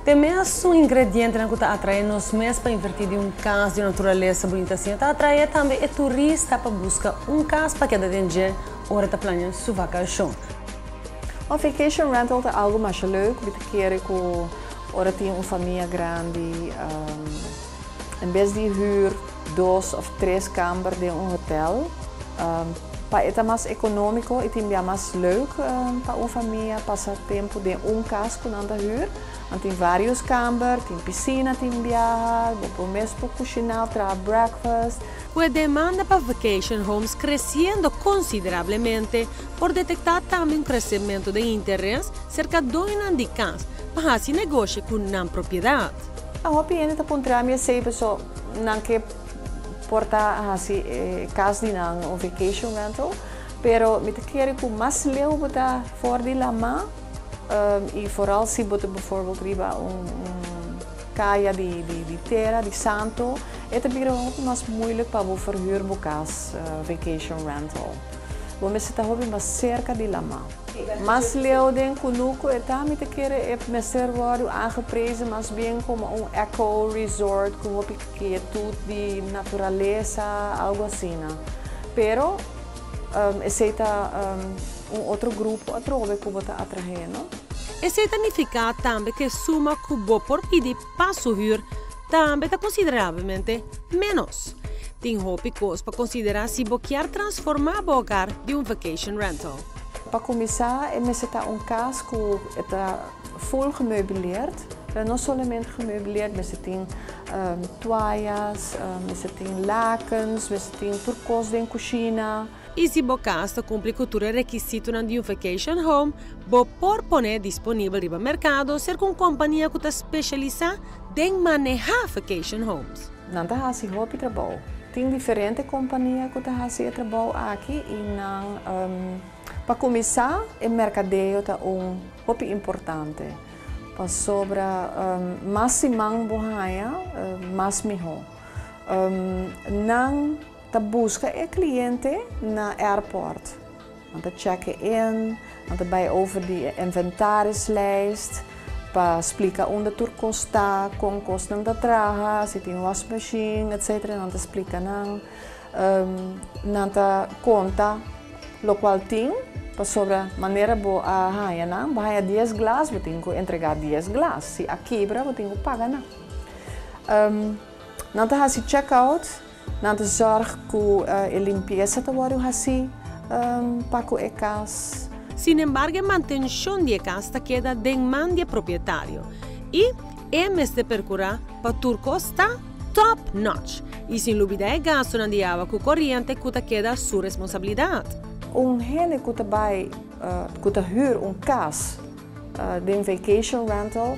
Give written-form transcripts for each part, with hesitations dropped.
Te mesun ingredientenan ku ta atraé nos mes pa invertí den un kas di naturalesa bunita asina ta atraé tambe e turista pa buska un kas pa keda den dje ora e ta plania su vakashon. Un vacation rental ta algu masha leuk. Mi ta kere ku ora tin un famia grandi, en bes di hür dos òf tres kamber den un hotel, pa e ta mas ekonómiko i tin bia mas leuk pa un famia pasa tempu den un kas ku nan ta hür. Nan tin vários kamber, tin pisina tin biaha, bo por mes por kushiná òf traha breakfast. Ku e demanda pa vacation homes kresiendo konsiderablemente, por detektá tambe un kresementu den interes serka doñonan di kas pa hasi negoshi ku nan propiedat. A hopi hende ta puntra mi esei paso nan ke por ta hasi e kas di nan un vacation rental, pero mi ta kere ku mas leu bo ta for di lamá i foral si bo ta bijvoorbeeld riba un kaya di tera, di santo, e ta bira hopi mas moeilijk pa bo verhuur bo kas vacation rental. Bo mester ta hopi mas serka di lamá. Mas leu den kunuku e ta, mi ta kere e mester wòrdu aangeprezen mas bien komo un eco resort ku hopi kietud di naturalesa, algu asina. Pero esei ta un otro grupo atrobe ku bo ta atrahé, no? Esei ta nifiká tambe ku e suma ku bo por pidi pa su hür tambe ta konsiderablemente ménos. Tin hopi kos pa konsiderá si bo kier transformá bo hogar di un vacation rental. Pa kuminsá e mester ta un kas ku e ta full gemeubileerd, pero no solamente gemeubileerd, mester tin toayas, mester tin lakens, mester tin tur kos den kushina. I si bo kas ta kumpli ku tur e rekisitonan di un vacation home, bo por pon'é disponibel riba merkado serka un kompania ku ta spesialisá den manehá vacation homes. Nan ta hasi hopi trabou. Tin diferente kompania ku ta hasi e trabou aki i nan pa kuminsá e merkadeo ta un hopi importante pasobra mas siman bo haña mas mihó. Nan ta buska e kliente na airport. Nan ta check in, nan ta bai over di e inventarislijst pa splika unda tur kos ta, kon kosnan ta traha, si tin wasmachine, etcetera, nan ta splika nan. Nan ta konta lokual tin, pasobra manera bo a haña nan, bo haña dies glas, bo tin ku entregá dies glas, si a kibra bo tin ku paga nan. Nan ta hasi check out. Nan ta zorg ku e limpiesa ta wòrdu hasí pa ku e kas. Sinembargo e mantenshon di e kas ta keda den man di e propietario i e mester perkurá pa tur kos ta top notch i sin lubidá e gastunan di awa ku koriente ku ta keda su responsabilidat. Un hende ku ta bai ku ta hür un kas den vacation rental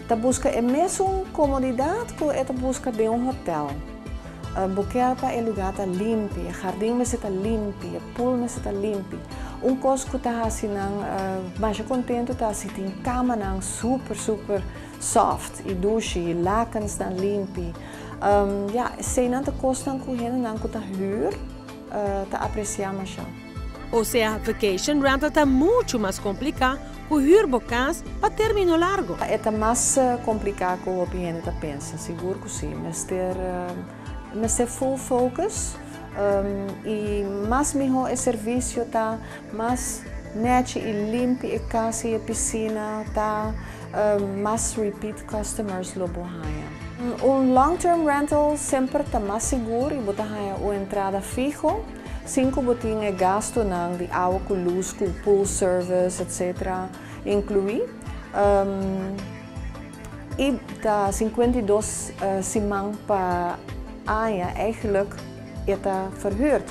ta buska e mesun komodidat ku e ta buska den un hotel. Bo kier pa e lugá ta limpi, e hardin mester ta limpi, e pool mester ta limpi. Un kos ku ta hasi nan masha kontentu ta si tin kamanan super super soft i dushi, lakensnan limpi. Ya, eseinan ta kosnan ku hendenan ku ta hür ta apresiá masha. Osea, vacation rental ta muchu mas kompliká ku hür bo kas pa término largo. E ta mas kompliká ku hopi hende ta pensa, sigur ku si. Mester mester full focus i mas mihó e servisio ta, mas nèchi i limpi e kas i e pisina ta, mas repeat customers lo bo haña. Un long term rental semper ta mas sigur i bo ta haña un entrada fiho. Sin ku bo tin e gastunan di awa ku lus ku pool service etc. Inkluí. I ta 52 siman pa aña eigenlijk e ta verhuurd.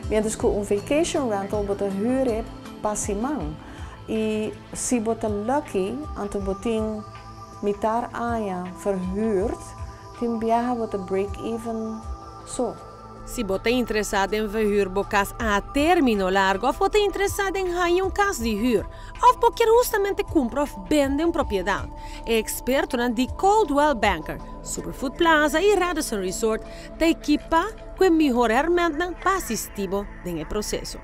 Mientras ku un vacation rental bo ta huur e pa siman. I si bo ta lucky anto bo tin mitar aña verhuurd, tin biaha bo ta break even so. Si bo ta interesá den verhuur bo kas a término largo òf bo ta interesá den haña un kas di hür òf bo kier hustamente kumpra òf bende un propiedat, e ekspertonan di Coldwell Banker, Superfood Plaza i Radisson Resort ta ekipá ku e mihor hèrmèntnan pa asistí bo den e proseso.